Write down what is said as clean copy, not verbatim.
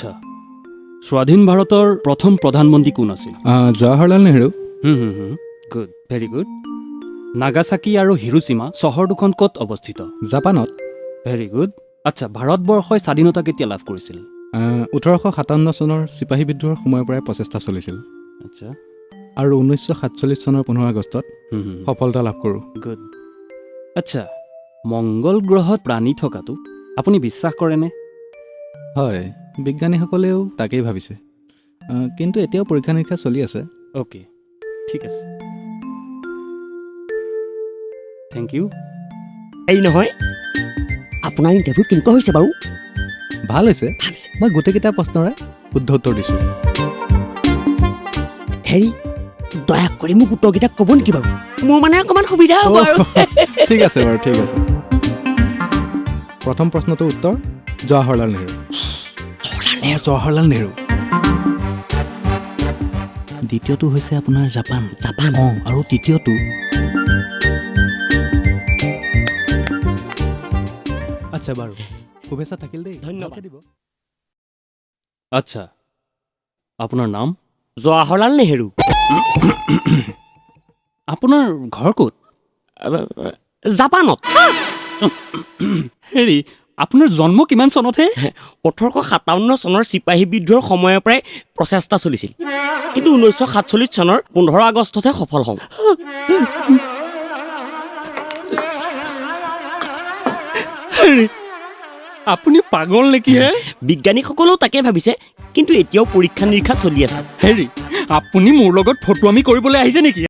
আচ্ছা, স্বাধীন ভাৰতৰ প্ৰথম প্ৰধানমন্ত্ৰী কোন আছিল? জৱাহৰলাল নেহৰু। হুম হুম হুম গুড, ভেৰি গুড। নাগাচাকি আৰু হিৰোচিমা চহৰ দুখন ক'ত অৱস্থিত? জাপানত। Very good. আচ্ছা, ভাৰতবৰ্ষই স্বাধীনতা কেতিয়া লাভ কৰিছিল? 1857 চনৰ চিপাহী বিদ্ৰোহৰ সময়ৰ পৰাই প্ৰচেষ্টা চলিছিল আৰু 1947 চনৰ 15 আগষ্টত হুম হুম সফলতা লাভ কৰোঁ। গুড। আচ্ছা, মংগল গ্ৰহত প্ৰাণী থকাটো আপুনি বিশ্বাস কৰেনে? হয়, বিজ্ঞানীসকলেও তাকেই ভাবিছে, কিন্তু এতিয়াও পৰীক্ষা নিৰীক্ষা চলি আছে। অ'কে, ঠিক আছে, thank U. এই নহয়, আপোনাৰ ইণ্টাৰভিউ কেনেকুৱা হৈছে বাৰু? ভাল হৈছে। ভাল হৈছে। মই গোটেইকেইটা প্ৰশ্নৰে শুদ্ধ উত্তৰ দিছোঁ। হেৰি, দয়া কৰি মোক উত্তৰকেইটা ক'ব নেকি বাৰু? মোৰ মানে অকণমান সুবিধা হ'ব আৰু। ঠিক আছে বাৰু, ঠিক আছে। প্ৰথম প্ৰশ্নটোৰ উত্তৰ জৱাহৰলাল নেহৰু। জৱাহৰলাল নেহৰু। দ্বিতীয়টো হৈছে আপোনাৰ জাপান। জাপান। অঁ, আৰু তৃতীয়টো, আচ্ছা বাৰু, শুভেচ্ছা থাকিল দেই। ধন্যবাদ। ভালকে দিব। আচ্ছা, আপোনাৰ নাম? জৱাহৰলাল নেহেৰু। আপোনাৰ ঘৰ ক'ত? জাপানত। হেৰি, আপোনাৰ জন্ম কিমান চনতহে? 1857 চনৰ চিপাহী বিদ্ৰোহৰ সময়ৰ পৰাই প্ৰচেষ্টা চলিছিল, কিন্তু 1947 চনৰ 15 আগষ্টতহে সফল হওঁ। হেৰি, আপুনি পাগল নেকি হে? বিজ্ঞানীসকলেও তাকে ভাবিছে, কিন্তু এতিয়াও পৰীক্ষা নিৰীক্ষা চলি আছে। হেৰি, আপুনি মোৰ লগত ফটোৱামি কৰিবলৈ আহিছে নেকি?